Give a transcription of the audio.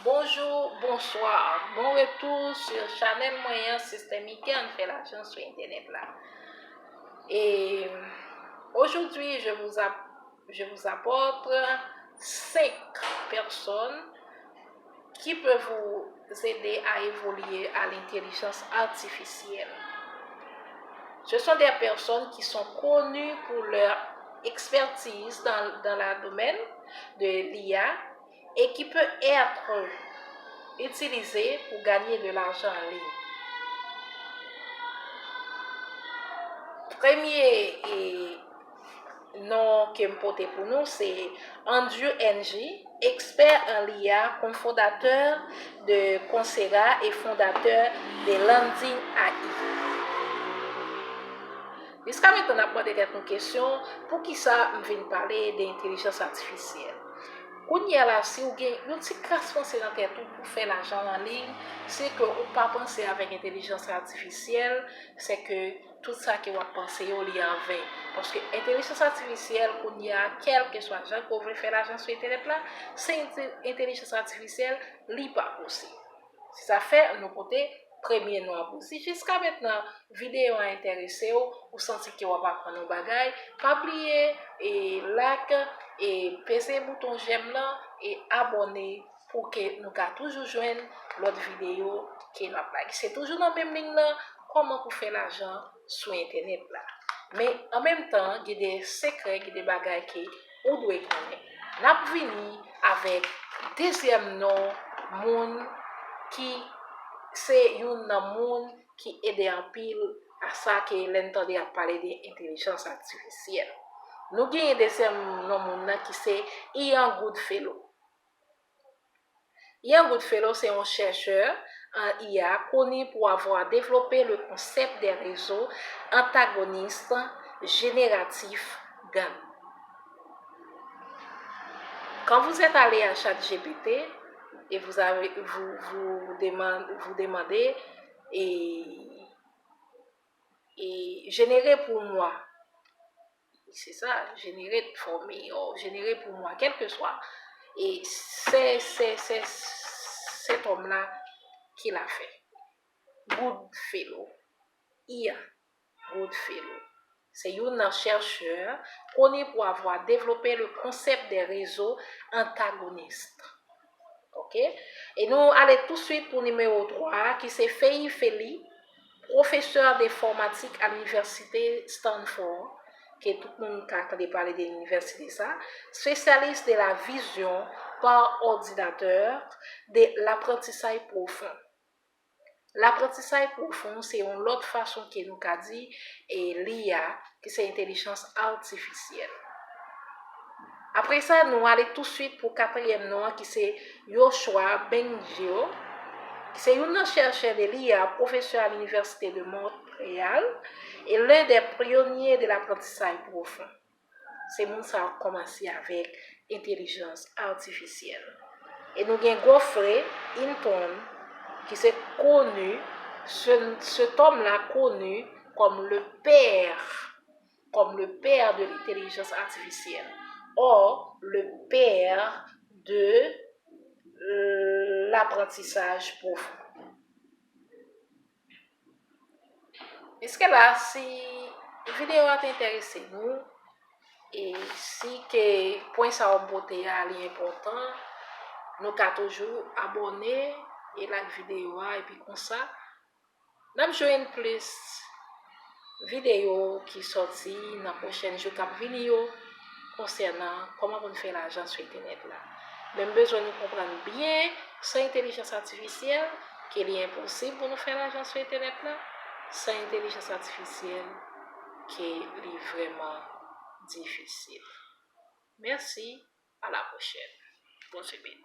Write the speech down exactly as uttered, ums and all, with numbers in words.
Bonjour, bonsoir. Bon retour sur chanèl mwen an, Sister Mika, ann fè lajan sou entènèt la. Et aujourd'hui, je vous app- je vous apporte cinq personnes qui peuvent vous aider à évoluer à l'intelligence artificielle. Ce sont des personnes qui sont connues pour leur expertise dans, dans le domaine de l'I A et qui peut être utilisée pour gagner de l'argent en ligne. Premye e, non ke m pote pou nou se Andrew Ng, expert en l'I A, cofondateur de Coursera et fondateur de Landing A I. Jiska mentnan, n ap mande tèt nou kesyon, poukisa m vin pale de entèlijans atifisyèl? Kounye a la, si w gen yon ti kras panse nan tèt ou pou fè lajan an liy, se ke ou pa panse avèk entèlijans atifisyèl, se ke tout sa ke w ap panse yo, li anven. Paske entèlijans atifisyèl, kounye a, kèlkeswa jan ke w vle fè lajan sou entènèt la, se entè- entèlijans atifisyèl, li pa posib. Se sa fè nou pote premye non an pou. Si jiska mentnan videyo a enterese w, ou santi ke w ap aprann yon bagay, pa bliye e like, e peze bouton j'aime lan, e abòne pou ke nou ka toujou jwenn lòt videyo ke n ap bay. Se toujou nan menm liy lan, kòman pou fè lajan sou entènèt la. Men an menm tan, gen de sekrè, gen de bagay ke ou dwe konnen. N ap vini avèk dezyèm non moun ki se youn nan moun ki ede anpil a sa ke lè n tande y ap pale de entèlijans atifisyèl. Nou genyen dezyèm non moun nan ki se Ian Goodfellow. Ian Goodfellow se yon chèchè an I A koni pou avwa devlope le konsèp de rezo antagonis jeneratif GAN. Quand vous êtes allé à ChatGPT et vous avez, vous, vous demandez, vous demandez et, et générer pour moi, c'est ça, générer for me, ou générer pour moi, quel que soit. E se, se, se, se tòm la ki la fè. Goodfellow. Ian Goodfellow. Se youn nan chèchè koni pou avwa devlope le konsèp de rezo antagonis. Ok? E nou ale touswit pou nimewo twa a, ki se Fei Feli, professeur d'informatique à l'université Stanford, ke tout moun ka tande pale de inivèsite sa, spécialiste de la vision par ordinateur de l'apprentissage profond. Laprantisaj pwofon se yon lòt fason ke nou ka di e, L I A, ki se entèlijans atifisyèl. Apre sa, nou ale touswit pou katriyèm non an, ki se Yoshua Bengio, ki se youn nan chèchè de L I A, pwofesè a l'Université de Montréal, et l'un des pionniers de l'apprentissage profond. Se moun sa yo k kòmanse avèk entèlijans atifisyèl. E nou gen Geoffrey Hinton, ki se koni, se, se tòm la koni kòm le père, comme le père de l'intelligence artificielle, or le père de, euh, l'apprentissage profond. Jiske la, si videyo a te enterese nou, e si ke pwen sa yo m pote a li enpòtan, nou ka toujou abòne e like videyo a, epi konsa, n ap jwenn plis videyo ki sòti nan pwochèn jou k ap vini yo konsènan kòman pou n fè lajan sou entènèt la. Men m bezwen nou konprann byen, san entèlijans atifisyèl, ke li enposib pou nou fè lajan sou entènèt la, san entèlijans atifisyèl, ke li vrèman difisil. Mèsi, à la prochaine. Bon semèn.